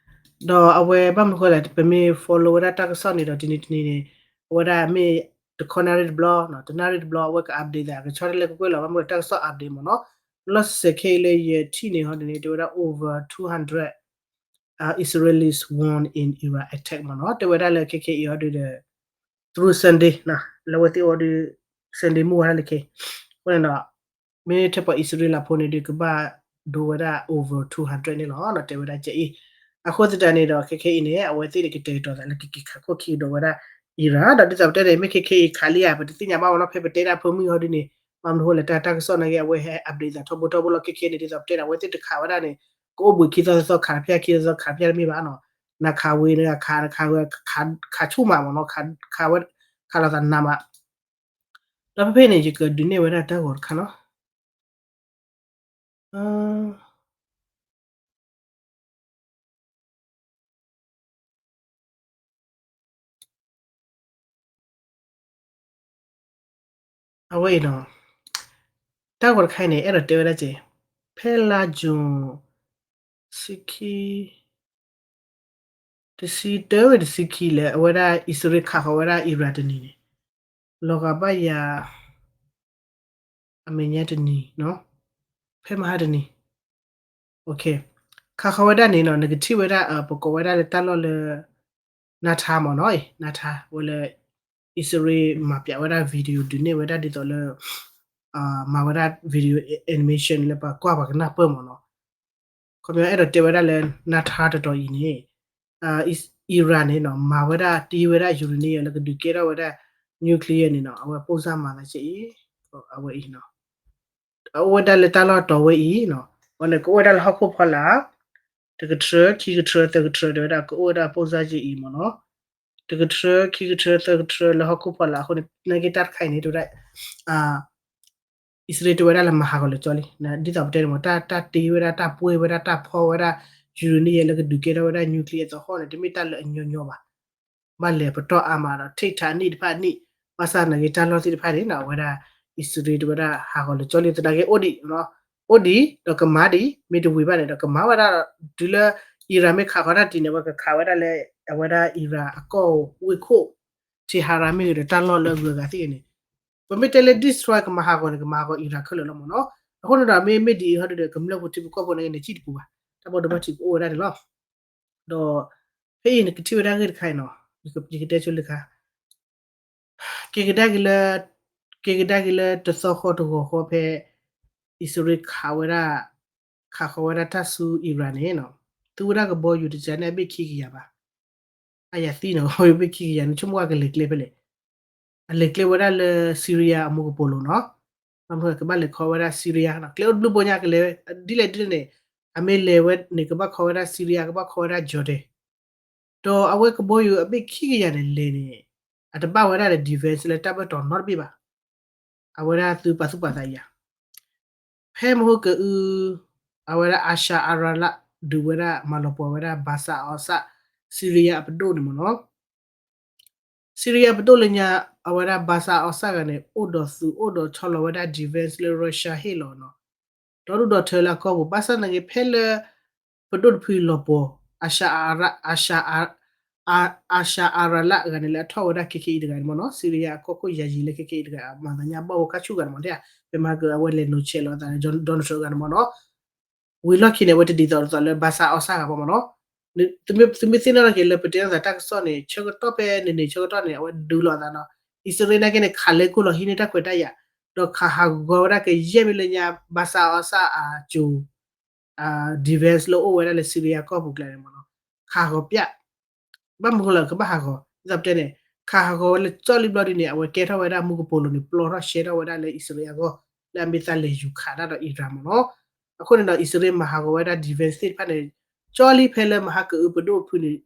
ဒီးအဝဲဘၣ်မနုၤဃိလဲၣ် ပမ့ၢ် follow ဝဲဒၣ်တၢ်ကစီၣ်န့ၣ်ဒီး တနံၤတနံၤန့ၣ် အဝဲဒၣ်မ့ၢ်တခီနၣ်ရံၣ်တဘျီ တနၣ်ရံၣ်တဘျီ အဝဲက update သး ကဆီတလဲကကွဲၢ်လီၤ ဘၣ်မနုၤတၢ်ကစီၣ် update မ့ၢ်နီၤ. လီၤစဲၤခဲအံၤလၢယထံၣ်န့ၣ်ဟီဒ်န့ၣ် တဲဝဲဒၣ် over two hundred Israelis won in Iran attack မ့ၢ်နီၤ. တဲဝဲဒၣ်လၢခဲခဲအံၤဟီဒ်ဒီး through Sunday လၢအဝဲသ့ၣ်အိၣ်ဒီး Sunday မုၢ်ဝါထီၣ်လၢခဲ အဃိန့ၣ်ဒီး မ့ၢ်ထဲပှၤအံၣ်စရ့လးဖိန့ၣ်ဒီး ကဘၣ်ဒိဝဲဒၣ် over two hundred န့ၣ်လီၤ. တဲဝဲဒၣ်ကဲအံၤ အဃိသတးန့ၣ်ဒီး ခဲခဲအံၤန့ၣ် အဝဲသ့ၣ်န့ၣ် ကတဲာ်ကတီၤသးလၢကက့ၤခးခီၣ်ခံကဒီးဝဲဒၣ် Iran ဒီးဒ်သိးပတဲန့ၣ် မ့ၢ်ခဲခဲအံၤခးလံဧါ ပတသ့ၣ်ညါဘၣ်မ့ၢ်နီၤ ဖဲပတဲဒၣ်ဖိမုၣ်ဟီဒ်န့ၣ် ဘၣ်မနုၤဃိလဲၣ် တၢ်ကစီၣ်နာ်က့ အဝဲဟဲ update သးထီဘိထီဘိလီၤ ခဲခဲန့ၣ် ဒ်သိးပတဲန့ၣ် အဝဲသ့ၣ်တခးဝဲဒၣ်န့ၣ် ကအိၣ်ဘှံးခံသီသီခးတဖျၢၣ်ခံသီသီခးတဖျၢၣ်တမ့ၢ်ဘၣ်နီၤ နခးဝံၤနခး နခးဝဲ ခးဆူၣ်မးမ့ၢ်နီၤ ခးဝဲ ခးလိာ်သးနးမး ဒီးဖဲဖဲန့ၣ် ယကဒုးနဲၣ်ဝဲဒၣ်တၢ်ဂီၤတခါနီၤ အဝဲအံၤနီၤ တၢ်ဂီၤတခါအံၤန့ၣ် အဲၣ်ဒိးတဲဝဲဒၣ်က့ၤ ဖဲလါယူၤ ဆံခံ တဆံတၢဝဲတဆံခံလၢ အဝဲဒၣ်အံၣ်စရ့လးခးဃီၤဝဲဒၣ် Iran တနံၤန့ၣ် လီၤဂာ်ဘၣ်ယၤ အမဲာ်ညါတနံၤနီၤ ဖဲမဟါတနံၤ ခးဃီၤဝဲဒၣ်န့ၣ်နီၤ နကထံၣ်ဝဲဒၣ် ပကိးဝဲဒၣ်လၢတၢ်လီၢ်လၢ နါထါမ့ၢ်နီၤ နါထါ ဝဲလၢ အံၣ်စရ့လးမၤပၠးဝဲဒၣ် video ဒုးနဲၣ်ဝဲဒၣ်ဒ်သိးလၢ မၤဝဲဒၣ် video animation လၢပှၤကွၢ်ပှၤကနၢ်ပၢၢ်မ့ၢ်နီၤ ခီပညီအဲၣ်ဒိးတဲဝဲဒၣ်လၢ နါထါတတီၤအံၤန့ၣ် Iran န့ၣ်နီၤ မၤဝဲဒၣ်တ့ဝဲဒၣ် uranium လၢကဒုးကဲထီၣ်ဝဲဒၣ် nuclear န့ၣ်နီၤ အဝဲပိၢ်စၢ်မၤသးကဲအံၤ အဝဲအံၤနီၤ အအိၣ်ဝဲဒၣ်လၢတၢ်လီၢ်တီၤဝဲအံၤနီၤ အဝဲန့ၣ် ကအိၣ်ဝဲဒၣ်လၢဟီၣ်ခိၣ်ဖီလာ် တကထြၢ ခံကထြၢ သၢကထြၢ တဲဝဲဒၣ် ကအိၣ်ဝဲဒၣ်ပိၢ်စၢ်ကဲအံၤမ့ၢ်နီၤ တကထြၢ ခံကထြၢ သၢကထြၢ လၢဟီၣ်ခိၣ်ဖီလာ်အဃိန့ၣ် နာ်က့တၢ်တခါအံၤန့ၣ် တဲဝဲဒၣ် အံၣ်စရ့လးတဲဝဲဒၣ်လၢမၤဟးဂီၤလၢာ်ကၠီလံ ဒ်သိးပတဲန့ၣ်မ့ၢ် တၢ်တ့ဝဲဒၣ် တၢ်ပှဲၤဝဲဒၣ် တၢ်ဖီဝဲဒၣ် uranium လၢကဒုးကဲထီၣ်ဝဲဒၣ် nuclear အသဟီၣ်န့ၣ် တမ့ၢ်တၢ်လၢအညီညီဘၣ် ဘၣ်လဲၤပတီၢ်အါမးဒီး ထိၣ်ထးနံၣ်တဖၣ်နံၣ် ဘၣ်ဆၣ်နာ်က့တၢ်လီၢ်သ့ၣ်တဖၣ်န့ၣ် အဝဲဒၣ် အံၣ်စရ့လးတဲဝဲဒၣ်ဟးဂီၤလၢာ်ကၠီလံ သနာ်က့အိၣ်ဒံး အိၣ်ဒံး ဒီးကမၤဒံး မ့ၢ်တဝံၤဘၣ်န့ၣ်ဒီးကမၤဝဲဒၣ် တုၤလၢ Iran မ့ၢ်ခးဃီၤတၢ်တံၢ်န့ၣ် အဝဲကခးဝဲဒၣ်လၢ အဝဲဒၣ် Iran အကီၢ်ဝ့ၢ်ခိၣ် Tehran မ့ၢ်ဂ့ၤဒီးတၢ်လီၢ်လၢအဂုၤအဂၤသ့ၣ်ဂ့ၤန့ၣ် ပမ့ၢ်တဲလၢ destroy ကမၤဟးဂီၤန့ၣ် ကမၤဟးဂီၤ Iran ခဲလၢာ်လီၤမ့ၢ်နီၤ အဃိန့ၣ်ဒီး မ့မ့ၢ်ဒ်အံၤဟီဒုဒီး ကမျၢၢ်ဖိထံဖိကီၢ်ဖိန့ၣ် နစံၣ်တပူၤဘၣ် တၢ်ဘၣ်ဒိဘၣ်ထံးကအိၣ်ဝဲဒၣ်န့ၣ်လီၤ ဒီး ဖဲအံၤနကထံၣ်ဝဲဒၣ်ဂ့ၢ်တခါအံၤနီၤ ယကတဲဆိလၢခါ က့ၤကဒါက့ၤလၢ က့ၤကဒါက့ၤလၢတသီဃီတဂီၤဃီဖဲ အံၣ်စရ့လးခးဝဲဒၣ် ခးဃီၤဝဲဒၣ်တၢ်ဆူ Iran န့ၣ်နီၤ, သူဝဲဒၣ်ကဘီယူၤတစဲးန့ၣ် အဘ့ၣ်ခံကယၤဘၣ်. အယၤသံနီၤ ဘ့ၣ်ခံကယၤန့ၣ် ဆိကမိၣ်ဝဲကလဲၤကျဲဖဲလဲၣ်, အလဲၤကျဲဝဲဒၣ်လၢ Syria အမူကပိာ်လိၤနီၤ, ဘၣ်မနုၤကဘၣ်လဲၤခီဝဲဒၣ် Syria နီၤ, ကျဲအိၣ်တဘျုးဘိညါကလဲၤ ဒ်လဲၣ်ဒ်လဲၣ်န့ၣ် အမ့ၢ်လဲၤဝဲန့ၣ် ကဘၣ်ခီဝဲဒၣ် Syria ကဘၣ်ခီဝဲဒၣ် Jordan ဒီးအဝဲကဘီယူၤအဘ့ၣ်ခံကယၤန့ၣ်လဲၤန့ၣ် အတဘၣ်ဝဲဒၣ်ဒီး defense လၢတၢ်ဘၢၣ်တီၤနီတဘ့ၣ်ဘၣ်. အဝဲဒၣ်သုပာ်သူၣ်ပာ်သးယၤ ဖဲမဟိကအု အဝဲဒၣ် Ashar al-Ra'ad ဒုးဝဲဒၣ်မၤလီၤပှီၢ်ဝဲဒၣ် Bashar al-Assad Syria အပဒိၣ်န့ၣ်မ့ၢ်နီၤ Syria ပဒိၣ်လၢညါ အဝဲဒၣ် Bashar al-Assad ဂၤန့ၣ် အိၣ်ဒီးသုးအိၣ်ဒီးဆီလီၤဝဲဒၣ် defense လၢ Russia ဟ့ၣ်လီၤနီၤ, ဒီဒူၣ်ဒီထၢလၢအကီၢ်ပူၤ ဘၣ်ဆၣ်သနာ်က့ဖဲလၢ ပဒိၣ်တဖုလီၤပှီၢ် Ashar al-Ra'ad ဂၤန့ၣ် လၢအထီၣ်ဝဲဒၣ်ခဲခဲအံၤတဂၤန့ၣ်မ့ၢ်နီၤ Syria အကီၢ်ခိၣ်ယၤယံၤလၢခဲခဲအံၤတဂၤ မၤသးညါဘၣ်ဝဲခါဆူၣ်ဂၤန့ၣ်မ့ၢ်နီၤ ဖဲမဟါကအဝဲလဲၤနီၤဆဲးလီၤအသး Donald Trump ဂၤန့ၣ်မ့ၢ်နီၤ ဝံၤလီၢ်ခံန့ၣ် အဝဲတဒ်သိးဒ်သိးလၢ Bashar al-Assad ဂၤဘၣ်မ့ၢ်နီၤ, သုမ့ၢ်သ့ၣ်နီၣ်ထီၣ်က့ၤလၢပတဲလိာ်သးတၢ်ကစီၣ်န့ၣ် ဆၢကတီၢ်ဖဲန့ၣ်န့ၣ် ဆၢကတီၢ်န့ၣ် အဝဲဒုးလိာ်အသးနီၤ, အံၣ်စရ့လးနာ်က့န့ၣ် ခးလဲၤကိၢ်လီၤဟံးန့ၢ်တၢ်ခွဲးတၢ်ယာ်, ဒီးခးဟးဂီၤဝဲဒၣ်ကယဲၢ်မ့ၢ်လၢညါ Bashar al-Assad အစိၤ defense လၢအိၣ်ဝဲဒၣ်လၢ Syria ကီၢ်ပူၤကျါန့ၣ်မ့ၢ်နီၤ, ခးဟးဂီၤပျၢ် ဘၣ်မနုၤဃိလၢကဘၣ်ဟးဂီၤ ဒ်သိးပတဲန့ၣ် ခးဟးဂီၤဝဲလၢကၠီလံဘျီဒ်န့ၣ် အဝဲကဲထီၣ်ဝဲဒၣ်မူကပိာ်လိၤန့ၣ် ပျီထီၣ်ရှဲထီၣ်ဝဲဒၣ်လၢအံၣ်စရ့လးအဂီၢ် လၢအမ့ၢ်သးလဲၤယူၤခးတၢ်ဒီး Iran မ့ၢ်နီၤ, အဃိန့ၣ်ဒီး အံၣ်စရ့လးမၤဟးဂီၤဝဲဒၣ် defense သ့ၣ်တဖၣ်န့ၣ် ကၠီလံဖဲလၢမဟါကအုပဒိၣ်တဖုန့ၣ်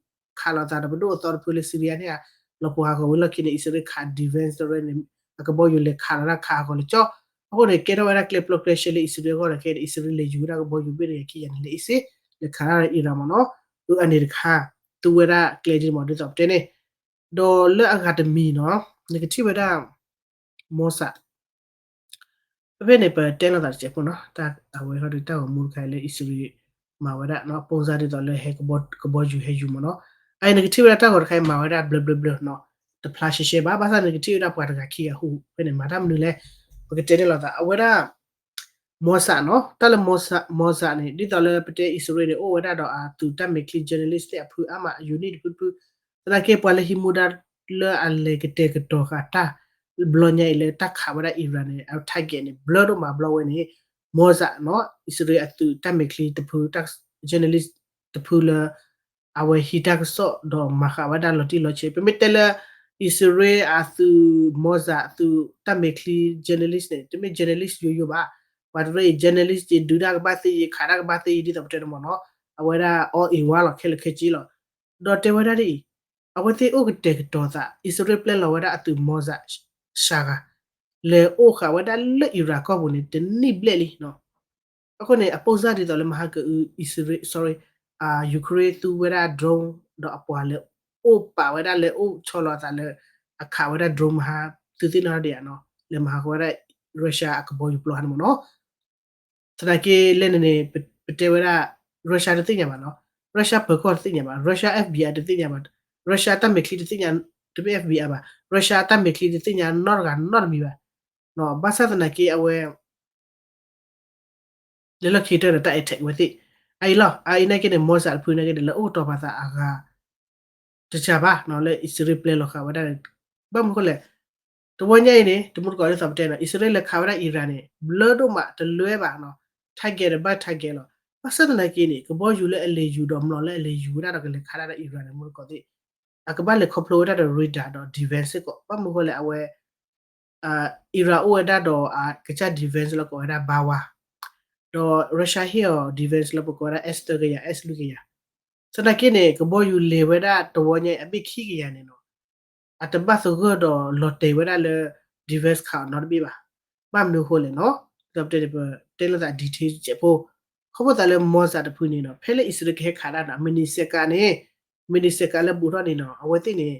ခးလိာ်သးဒီးပဒိၣ်အသီတဖုလၢ Syria န့ၣ်ဧါ, လီၤပှီၢ်ဟးဂီၤဝံၤလီၢ်ခံန့ၣ် အံၣ်စရ့လးခး defense တရဲန့ၣ် အကဘီယူၤလဲၤခးလီၤတၢ်ခးဟးဂီၤလၢကၠီ, အဃိန့ၣ် ကဲထီၣ်ဝဲဒၣ်ကျဲပျီကျဲရှဲလၢအံၣ်စရ့လးအဂီၢ်ဒီးခဲအံၤ အံၣ်စရ့လးလဲၤယူၤဝဲဒၣ်ကဘီယူၤဘ့ၣ်တဂၤခံဂၤန့ၣ်လၢအံၣ်စရ့လး လဲၤခးတၢ်ဒီး Iran မ့ၢ်နီၤ, အန့ၣ်တခါ သူဝဲဒၣ်ကျဲဒ်မ့ၢ်ဒ်သိးပတဲန့ၣ်, ဒီးလၢအဂၤတမံၤနီၤ နကထံၣ်ဝဲဒၣ် Mossad ဖဲဖဲန့ၣ် ပတဲလိာ်သးတစဲးဖိနီၤ, တၢ်အဝဲဟီဒီးတၢ်ဂီၤမူတခါအံၤလၢအံၣ်စရ့လး မၤဝဲဒၣ်နီၤ, ပိစါဒ်သိးလၢဟဲကဘီယူၤဟဲယူၤမ့ၢ်နီၤ, အအံၤနကထံၣ်ဝဲဒၣ်တၢ်ဂီၤတခါအံၤမၤဝဲဒၣ်ဘျၢဘျၢဘျၢနီၤ, တဖျါရှဲရှဲဘၣ်, ဘၣ်ဆၣ်နကထံၣ်ဝဲဒၣ်ပှၤတဂၤခံဂၤဟူးဖဲန့ၣ် မၤတၢ်မနုၤလဲၣ်, ပကတဲန့ၣ်လိာ်သး အဝဲဒၣ် Mossad နီၤ, တၢ်လၢ Mossad Mossad န့ၣ် ဒ်သိးလၢပတဲအံၣ်စရ့လးန့ၣ် အိၣ်ဝဲဒၣ်ဒီးအသုးတၢ်မဲာ်ချံ journalist သ့ၣ်အဖုအါမး အ unit တဖုတဖု, သနာ်က့ပှၤလၢဟံးမူဒါ လၢအလဲၤကတဲာ်ကတီၤဃာ်တၢ် ဘျီညါအံၤလၢတၢ်ခးဝဲဒၣ် Iran န့ၣ် အ target န့ၣ် ဘျၢဒိၣ်မးဘျီဝဲန့ၣ် Mossad နီၤ, အံၣ်စရ့လးအသုးတၢ်မဲာ်ချံတဖု တၢ် journalist တဖုလၢ အဝဲဟံးတၢ်ကစီၣ်ဒီးမၤဃာ်ဝဲဒၣ်လီၤတံၢ်လီၤဆဲး, ပမ့ၢ်တဲလၢ အံၣ်စရ့လးအသုး Mossad အသုးတၢ်မဲာ်ချံ journalist န့ၣ် တမ့ၢ် journalist ယိယိဘၣ်, ပှၤတရၢအံၤ journalist ယဒုးတၢ်ကဘၣ်သ့ယခးတၢ်ကဘၣ်သ့ယ ဒ်သိးပတဲန့ၣ်မ့ၢ်နီၤ, အဝဲဒၣ် all in one လီၤ ခဲလၢာ်ခဲဆ့လီၤ. ဒီးတဲဝဲဒၣ်ဒ်အံၤ, အဝဲသ့ၣ်အိၣ်ကတဲာ်ကတီၤသး အံၣ်စရ့လးပျဲလီၤဝဲဒၣ်အသုး Mossad စှၤဂၤ လဲၤအိၣ်ဃာ်ဝဲဒၣ်လၢ Iran ကီၢ်ပူၤန့ၣ် တနံၣ်ဘျဲၣ်လံနီၤ. အဃိန့ၣ် အပိစါဒ်သိးလၢမဟါကအု အံၣ်စရ့လး sorry, Ukraine သူဝဲဒၣ် drone ဒီးအပှၤလဲၤအိၣ်ပာ်ဝဲဒၣ်လဲၤအိၣ်ဆီလီၤအသးလၢ အခးဝဲဒၣ် drone မဟါ သုသ့ၣ်နီၣ်ဒံးဧါနီၤ, လဲၤမၤဟးဂီၤဝဲဒၣ် Russia အကဘီယူၤပျီဟါန့ၣ်မ့ၢ်နီၤ. သနာ်က့လဲၣ်န့ၣ်န့ၣ် ပတဲဝဲဒၣ် Russia တသ့ၣ်ညါဘၣ်နီၤ, Russia ပၢၤကီၢ်တသ့ၣ်ညါဘၣ်, Russia FBI တသ့ၣ်ညါဘၣ်, Russia တၢ်မဲာ်ချံတသ့ၣ်ညါ, တမ့ၢ် FBI ဘၣ်, Russia တၢ်မဲာ်ချံတသ့ၣ်ညါနီတဂၤနီတမံၤဘၣ်. ဘၣ်ဆၣ်သနာ်က့အဝဲ လဲၤလီၢ်ခံကတၢၢ်ဒီးတၢ် attack ဝဲသ့ၣ်, အအံၤလီၤ, အအံၤနာ်က့န့ၣ် Mossad တဖုနာ်က့န့ၣ် လဲၤအိၣ်ကတီၤပာ်သးအဂၤ တစှၤဘၣ်နီၤ လၢအံၣ်စရ့လးပျဲလီၤဃာ်ဝဲဒၣ်န့ၣ်, ဘၣ်မနုၤဃိလဲၣ်, တဝီညါအံၤန့ၣ် တမူတကိးဒ်သိးပတဲနီၤ အံၣ်စရ့လးလဲၤခးဝဲဒၣ် Iran န့ၣ် ဘျၢဒိၣ်မးတလွဲဘၣ်နီၤ, target ဒီးဘၣ် target လီၤ. ဘၣ်ဆၣ်သနာ်က့န့ၣ် ကဘီယူၤလၢအလဲၤယူၤဒီးမျိာ်လၢအလဲၤယူၤဝဲဒၣ်ဒီးကလဲၤခးဒၣ်ဒီး Iran န့ၣ် မူတကိးသ့ၣ် အကဘၣ်လဲၤခီဖျိဝဲဒၣ်ဒီး radar ဒီး defense စ့ၢ်ကီး, ဘၣ်မနုၤဃိလဲၣ် အဝဲ Iran အိၣ်ဝဲဒၣ်ဒီးအကစၢ် defense လၢကိးဝဲဒၣ် ဘါဝါ, ဒီး Russia ဟ့ၣ်အီၤ defense လၢပကိးဝဲဒၣ် S သၢကယၤ S လွံၢ်ကယၤ, သနာ်က့န့ၣ် ကဘီယူၤလဲၤဝဲဒၣ်တဝီညါအံၤအဘ့ၣ်ခံကယၤန့ၣ်နီၤ, အတဘၣ်သဂၢၢ်ဒီးလီၤတဲာ်ဝဲဒၣ်လၢ defense ခးအီၤနီတဘ့ၣ်ဘၣ်. ဘၣ်မနုၤအဃိလဲၣ်နီၤ, ဒီးပတဲန့ၣ် ပတဲလိာ်သး detail တစဲးဖိ, ခီဖျိသးလၢ Mossad တဖုန့ၣ်နီၤ ဖဲလၢအံၣ်စရ့လးကဟဲခးဒၣ်နီၤ မံးနံးစဲးကးန့ၣ်, မံးနံးစဲးကးလၢဘူးထီၣ်န့ၣ်နီၤ အဝဲသ့ၣ်န့ၣ်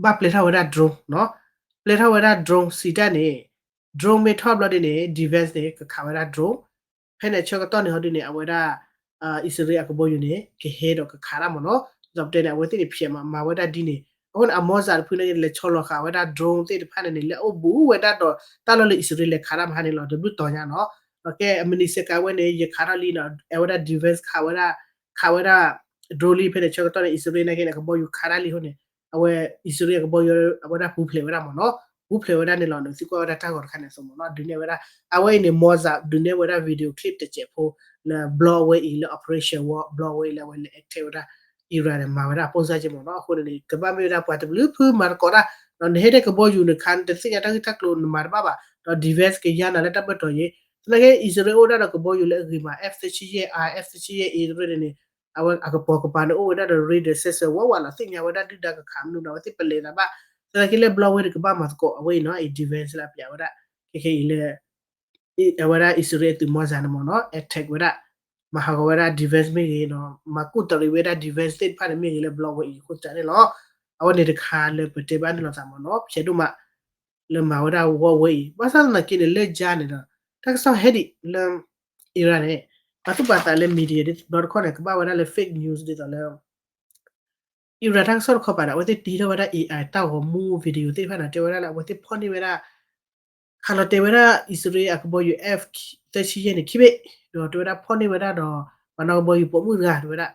ဘၣ်ပျဲထီၣ်ဝဲဒၣ် drone နီၤ, ပျဲထီၣ်ဝဲဒၣ် drone စံးတၢ်န့ၣ်, drone မ့ၢ်ထီၣ်ဘျီဒ်န့ၣ် defense န့ၣ် ကခးဝဲဒၣ် drone, ဖဲန့ၣ်ဆၢကတီၢ်န့ၣ်ဟီဒ်န့ၣ် အဝဲဒၣ် အံၣ်စရ့လးအကဘီယူၤန့ၣ် ကဟဲဒီးကခးတၢ်မ့ၢ်နီၤ, ဒ်သိးပတဲန့ၣ် အဝဲသ့ၣ်န့ၣ် ဖျဲးမး မၤဝဲဒၣ်ဒ်န့ၣ်, အဃိန့ၣ် အ Mossad တဖုန့ၣ် လဲၤဆီလီၤဃာ်ဝဲဒၣ် drone သ့ၣ်တဖၣ်န့ၣ်န့ၣ် လဲၤအိၣ်ဘူးဝဲဒၣ်ဒီး တၢ်လီၢ်လၢအံၣ်စရ့လးလဲၤခးတၢ်မဟါန့ၣ်လီၤ တဘျုးတီၤညါနီၤ, ဒီးကဲအမံးနံးစဲးကးဝဲန့ၣ် ယခးထီၣ်လံနီၤ အဲၣ်ဝဲဒၣ် defense ခးဝဲဒၣ်, ခးဝဲဒၣ် drone လံ ဖဲန့ၣ်ဆၢကတီၢ်န့ၣ် အံၣ်စရ့လးနာ်က့န့ၣ် အကဘီယူၤခးတၢ်လံအဃိန့ၣ် အဝဲအံၣ်စရ့လးအကဘီယူၤ အဝဲဒၣ်ပူၤဖျဲးဝဲဒၣ်မ့ၢ်နီၤ, ပူၤဖျဲးဝဲဒၣ်န့ၣ်လီၤ. နသုကွၢ်ဝဲဒၣ်တၢ်ဂီၤတခါန့ၣ်အသိးမ့ၢ်နီၤ, ဒုးနဲၣ်ဝဲဒၣ် အဝဲအံၤန့ၣ် Mossad ဒုးနဲၣ်ဝဲဒၣ် video clip တစဲးဖိ လၢ blog ဝဲအံၤလၢ Operation Warp Block ဝဲအံၤလၢအဝဲလဲၤ attack ဝဲဒၣ် Iran န့ၣ် မၤဝဲဒၣ်အပိၢ်စၢ်က့မ့ၢ်နီၤ. အဃိန့ၣ်န့ၣ် ကဘၣ်မ့ၢ်ဝဲဒၣ်ပှၤတဘျုးဖုမၤသကိးတၢ်, နဟဲဒၣ်ကဘီယူၤနခါ နတသ့ၣ်ညါတၢ်ဂ့ၢ်တၢ်ကျိၤနမၤတဘၣ်ဘၣ်, ဒီး defense ကယါနၤလၢတၢ်ဘၢၣ်တီၤယ့ၣ်. သနာ်က့ အံၣ်စရ့လးအိၣ်ဝဲဒၣ်ဒီးကဘီယူၤလၢအဂ့ၤမး F thirty-eight I, F thirty-eight A တရ့န့ၣ်န့ၣ် အဝဲအကပိာ်ကပၤန့ၣ်အိၣ်ဝဲဒၣ်ဒီး radar sensor ဝးဝးလီၤ, သ့ၣ်ညါဝဲဒၣ်ဒုၣ်ဒါကခးမနုၤဒီး အဝဲသ့ၣ်ပလဲၤသးဘၣ်. သနာ်က့လၢ block ဝဲန့ၣ် ကဘၣ်မၤသကိးအဝဲအံၤနီၤ, အံၤ defense လၢအပျးဝဲဒၣ် ခဲခဲအံၤလၢ အဝဲဒၣ်အံၣ်စရ့လးအသုး Mossad န့ၣ်မ့ၢ်နီၤ attack ဝဲဒၣ်, မၤဟးဂီၤဝဲဒၣ် defense မ့ၢ်ဂ့ၤနီၤ, မၤကူၣ်တရံးဝဲဒၣ် defense သ့ၣ်တဖၣ်န့ၣ်မ့ၢ်ဂ့ၤလၢ block ဝဲအံၤအဃိသတးန့ၣ်လီၤ. အဝဲန့ၣ်တခါလၢပတဲဘၣ်န့ၣ်လိာ်သးမ့ၢ်နီၤ, ဖျဲးဒိၣ်မး လၢမၤဝဲဒၣ် war ဝဲအံၤ, ဘၣ်ဆၣ်သနာ်က့န့ၣ် လၢကၠါန့ၣ်ဒီး တၢ်ကစီၣ်ဟဲဒံးလၢ Iran န့ၣ် ပာ်သူၣ်ပာ်သးလၢ media ဒ်တဘျီတခီၣ်န့ၣ် ကဘၣ်ဝဲဒၣ်လၢ fake news ဒ်သိးလၢ Iran တၢ်ကစီၣ်တခီပၤန့ၣ် အဝဲသ့ၣ်တ့ထီၣ်ဝဲဒၣ် A I တၢ်ဂီၤမူ video သ့ၣ်တဖၣ်န့ၣ် တဲဝဲဒၣ်လၢအဝဲသ့ၣ်ဖီၣ်န့ၢ်ဝဲဒၣ် ခးလီၤတဲာ်ဝဲဒၣ် အံၣ်စရ့လးအကဘီယူၤ F thirty-eight န့ၣ်ခံဘ့ၣ်, ဒီးတဲဝဲဒၣ်ဖီၣ်န့ၢ်ဝဲဒၣ်ဒီး ပှၤနီၣ်ကဘီယူၤပိာ်မုၣ်တဂၤ တဲဝဲဒၣ်,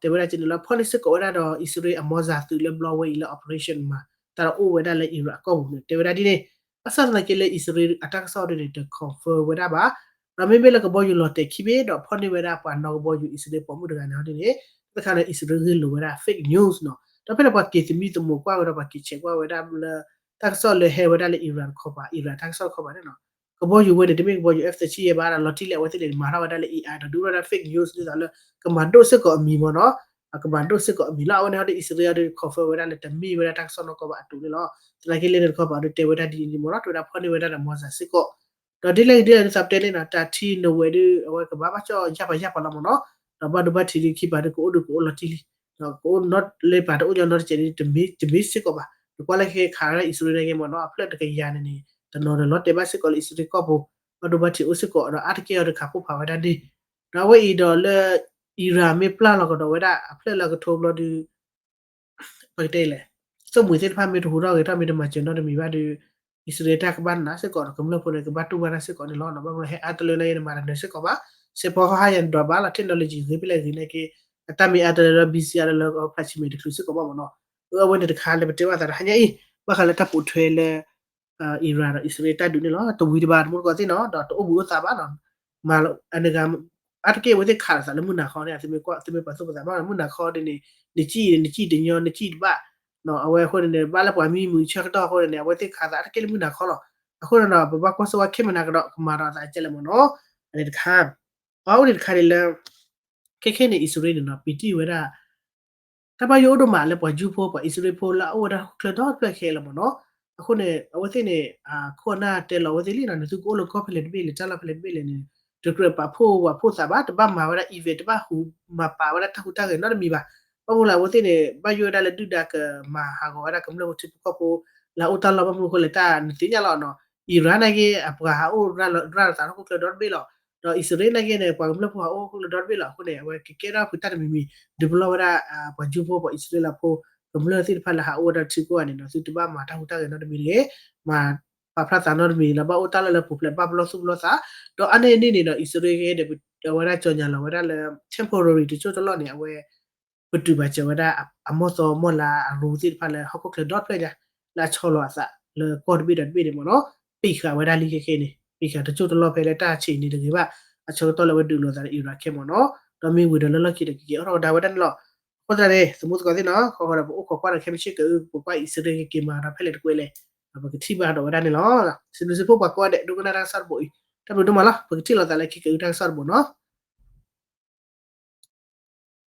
တဲဝဲဒၣ်က့န့ၣ်လီၤ, ဖီၣ်န့ၢ်စ့ၢ်ကီးဝဲဒၣ်ဒီး အံၣ်စရ့လးအ Mossad သုးလၢ block ဝဲအံၤလၢ operation မၤတၢ်ဒီးအိၣ်ဝဲဒၣ်လၢ Iran အကီၢ်ပူၤန့ၣ် တဲဝဲဒၣ်ဒ်န့ၣ်. ဘၣ်ဆၣ်သနာ်က့လၢအံၣ်စရ့လးအတၢ်ကစီၣ်ဒ်န့ၣ် တ confirm ဝဲဒၣ်ဘၣ်, ဒီးမ့မ့ၢ်လၢကဘီယူၤလီၤတဲာ်ခံဘ့ၣ်ဒီးဖီၣ်န့ၢ်ဝဲဒၣ်ပှၤနီၣ်ကဘီယူၤအံၣ်စရ့လးပိာ်မုၣ်တဂၤန့ၣ်ဟီဒ်န့ၣ် တခါန့ၣ် အံၣ်စရ့လးဂ့ၢ်လိာ်ဝဲဒၣ် fake news နီၤ, ဒီးဖဲန့ၣ်ပှၤက့ၤသမံသမိးကွၢ်ဝဲဒီးပှၤက့ၤဆဲးကွၢ်ဝဲဒၣ်လၢ တၢ်ကစီၣ်လၢဟဲဝဲဒၣ်လၢ Iran တခီပၤ Iran တၢ်ကစီၣ်တခီပၤန့ၣ်နီၤ, ကဘီယူၤဝဲန့ၣ် တမ့ၢ်ကဘီယူၤ F thirty-eight ဘၣ်ဒီးလီၤတံၢ်လၢအဝဲသ့ၣ်န့ၣ် မၤထီၣ်ဝဲဒၣ်လၢ A I ဒီးဒုးအိၣ်ဝဲဒၣ် fake news ဒ်သိးလၢ ကမၤဒိၣ်စ့ၢ်ကီးအမံၤမ့ၢ်နီၤ, ကမၤဒိၣ်စ့ၢ်ကီးအမံၤလီၤ. အဝဲန့ၣ်ဟီဒ်အံၣ်စရ့လးဒီး confirm ဝဲဒၣ်လၢတမ့ၢ်ဝဲဒၣ်တၢ်ကစီၣ်နီၢ်ကီၢ်ဘၣ်အတိၤန့ၣ်လီၤ. သနာ်က့လၢန့ၣ်တခီပၤဒီးတဲဝဲဒၣ်ဒ်န့ၣ်မ့ၢ်နီၤ, တဲဝဲဒၣ်ဖီၣ်န့ၢ်ဝဲဒၣ်ဒီး Mossad စ့ၢ်ကီး, ဒီးဒ်လဲၣ်ဂ့ၤဒ်လဲၣ်ဒ်သိးပတဲန့ၣ်နီၤ တၢ်ထံနဝဲဒုး အဝဲကဘၣ်ဘၣ်ကၠီၣ်ယၢ်ပၤယၢ်ပၤလီၤမ့ၢ်နီၤ, ဒီးဘၣ်ဒိဘၣ်ထံးဒုးခံပၤဒုးကအိၣ်ဒုးကအိၣ်လီၤတံၢ်လံ, ဒီးကအိၣ်နီၣ်လၢပၤတအိၣ်ညီနီတစဲးဒ်တမ့ၢ်စ့ၢ်ကီးဘၣ်, နကွၢ်လၢခဲခးဝဲဒၣ်အံၣ်စရ့လးန့ၣ်က့မ့ၢ်နီၤ အဖျၢၣ်တကယၤန့ၣ်န့ၣ် တနီၤဒီးလီၤတဲာ်ဘၣ်စ့ၢ်ကီးလၢအံၣ်စရ့လးကီၢ်ပူၤ, ဘၣ်ဒိဘၣ်ထံးအိၣ်စ့ၢ်ကီး ဒီးအါတက့ၢ်အီၤဒုးခးဖှိၣ်ဖးဝဲဒၣ်န့ၣ်, ဒီးအဝဲအံၤဒီးလၢ Iran မ့ၢ်ပျၢ်လီၤကဒီးဝဲဒၣ်အဖျၢၣ်လၢအကထိဘျီဒုး ပကတဲလဲၣ်, သိၣ်မှံၤသ့ၣ်တဖၣ်မ့ၢ်တဟူးထီၣ်ဂဲၤထီၣ်မ့ၢ်တမၤစၢၤနီတမံၤဘၣ်ဒီး အံၣ်စရ့လးတၢ်ကဘၣ်နးစ့ၢ်ကီးဒီးကမျၢၢ်ဖိန့ၣ် ကဘၣ်တူၢ်ဘၣ်တၢ်စ့ၢ်ကီးန့ၣ်လီၤ. ဘၣ်မနုၤလဲၣ် ဟဲအါတလၢန့ၣ် နမၤတနၢၤစ့ၢ်ကီးဘၣ်, စဲးဖီဟီဟါယၤနဒွးဘၣ်လီၤ technology ဂ့ၤဖဲလဲၣ်ဂ့ၤန့ၣ်က့ အတၢ်မ့ၢ်အါတလၢဒီး ဘံစံးအါတလၢ ဖျါဆံးမ့ၢ်တချုးစ့ၢ်ကီးဘၣ်မ့ၢ်နီၤ. အဝဲန့ၣ်တခါလၢပတဲဘၣ်သးဒီးဟါညါအံၤ ဘၣ်ဃးလၢတၢ်ပိာ်ထွဲလၢ Iran ဒီးအံၣ်စရ့လးတၢ်ဒုးန့ၣ်လီၤ. တဝံၤတဘၣ်တမူတကိးသ့ၣ်နီၤ ဒီးတအိၣ်ဘှံးအိၣ်သါဘၣ်နီၤ. မၤအနဂၤ အါတက့ၢ်အဝဲသ့ၣ်ခးလိာ်သးလၢမုၢ်နၤခီန့ၣ် သုမ့ၢ်ပာ်သူၣ်ပာ်သးဘၣ် မုၢ်နၤခီဒ်န့ၣ် နစံၣ်အံၤန့ၣ် နစံၣ်တညီ နစံၣ်တဘၣ်, အဝဲအဃိန့ၣ်န့ၣ် ဘၣ်လၢပှၤမံမုာ်ဆၢကတီၢ်အဃိန့ၣ်န့ၣ် အဝဲသ့ၣ်ခးသးအါတက့ၢ်လၢမုၢ်နၤခီလီၤ. အဃိန့ၣ်ဒီး ပဘၣ်ကွၢ်စိဝဲခဲမုၢ်နၤကဒီး ကမၤဒီးသးကဲလဲၣ်မ့ၢ်နီၤ. အန့ၣ်တခါ အဝဲအိၣ်ဒံးတခါန့ၣ်လၢ ခဲခဲန့ၣ် အံၣ်စရ့လးန့ၣ်နီၤ ပံတံၢ်ဝဲဒၣ် တၢ်ဘၣ်ယိၣ်အိၣ်ဒိၣ်မးလၢပှၤကၠူဖိ ပှၤအံၣ်စရ့လးဖိလၢအအိၣ်ဝဲဒၣ်ဟီၣ်ခိၣ်ချၢဒီဖျၢၣ်ခဲလၢာ်မ့ၢ်နီၤ. အဃိန့ၣ် အဝဲသ့ၣ်န့ၣ် ခိၣ်နၢ်တဲလီၤအဝဲသ့ၣ်လံနီၤ နသုကအိၣ်လၢကီၢ်ဖဲလဲၣ်တဘ့ၣ်လဲၣ် တၢ်လီၢ်ဖဲလဲၣ်တဘ့ၣ်လဲၣ်န့ၣ် တကြၢးပာ်ဖှိၣ်ဝဲဖှိၣ်သးဘၣ် တဘၣ်မၤဝဲဒၣ် event တဘၣ်ဟူးမၤပာ်ဝဲဒၣ်တၢ်ဟူးတၢ်ဂဲၤနီတမံၤဘၣ်. ဘၣ်မနုၤလဲၣ် အဝဲသ့ၣ်န့ၣ် ဘၣ်ယိၣ်ဝဲဒၣ်လၢဒုၣ်ဒါကမၤဟးဂီၤဝဲဒၣ်ကမျၢၢ်ဖိထံဖိကီၢ်ဖိ လၢအအိၣ်တၢ်လီၢ် ဘၣ်မနုၤအဃိလဲၣ် တၢ်နသ့ၣ်ညါလီၤနီၤ. Iran နာ်က့ အပှၤဟးအိၣ်ရၤလီၤသးဟီၣ်ခိၣ်ချၢဒီတဘ့ၣ်လီၤ. ဒီးအံၣ်စရ့လးနာ်က့န့ၣ် ပှၤကမျၢၢ်ဖိဟးအိၣ်ဟီၣ်ခိၣ်ချၢဒီတဘ့ၣ်လီၤ. အဃိန့ၣ် အဝဲကကဲထီၣ်ဖုးတၢ်တမံၤမံၤ ဒုးပလီၢ်ဝဲဒၣ် ပှၤကၠူဖိ ပှၤအံၣ်စရ့လးဖိ ကမျၢၢ်သ့ၣ်တဖၣ်လၢဟးအိၣ်ဝဲဒၣ်ထံကိးဂၤန့ၣ်ဒီး သုတဘၣ်မၤတၢ်ဟူးတၢ်ဂဲၤနီတမံၤတဂ့ၤ, မၤပာ်ဖျါသးနီတမံၤ လၢဘၣ်အိၣ်တၢ်လီၢ်လၢပူၤဖျဲး ဘၣ်ပလီၢ်သူၣ်ပလီၢ်သး, ဒီးအါန့ၢ်န့ၣ်န့ၣ်ဒီး အံၣ်စရ့လးက့ဒီး အဝဲဒၣ်ကၠီၣ်ညါလီၤဝဲဒၣ်လၢ temporary တစိၢ်တလီၢ်န့ၣ် အဝဲ ပတုာ်ပာ်စၢၤဝဲဒၣ် အမီၢ်သီမီၢ်လၤအရူသ့ၣ်တဖၣ်လၢဟီၣ်ခိၣ်ချၢဒီဖျၢၣ်ညါ လၢအဆီလီၤအသးလၢကီၢ်တဘ့ၣ်ဒီးတဘ့ၣ်န့ၣ်မ့ၢ်နီၤ, ပံာ်ဃာ်ဝဲဒၣ်လံခဲခဲန့ၣ် ပံာ်ဃာ်တစိၢ်တလီၢ်ဖဲလၢတၢ်ဆံးန့ၣ်တဂ့ၤဘၣ် အဆၢကတီၢ်လၢအဝဲဒုးလိာ်သးဒီး Iran ခဲမ့ၢ်နီၤ, ဒီးမ့ၢ်ဝံၤဒီးလၢလီၢ်ခံဒီးကက့ၤအိးထီၣ်ကဒါဝဲဒၣ်န့ၣ်လီၤ. အဃိသတးန့ၣ် သမူသကိးသ့ၣ်နီၤ ဃီဃီဒီးပအိၣ်ခိးကွၢ်ဒီးခဲမုၢ်ဆ့ၣ်ကၤအု ပကွၢ်အံၣ်စရ့လးကက့ၤမၤဒီးဖဲလဲၣ်တကွဲလဲၣ်, ပကထံၣ်ဘၣ်ဒီးဝဲဒၣ်န့ၣ်လီၤ. စံးဘျုးစံးဖှိၣ်ပှၤကိးဂၤဒဲး ဒိကနၣ်တၢ်ကစီၣ်တဘိအံၤ တၢ်ဘျုးဒိၣ်မးလီၤ. ပကထံၣ်လိာ်သးလၢခဲကၤအုတၢ်ကစီၣ်တဘိနီၤ.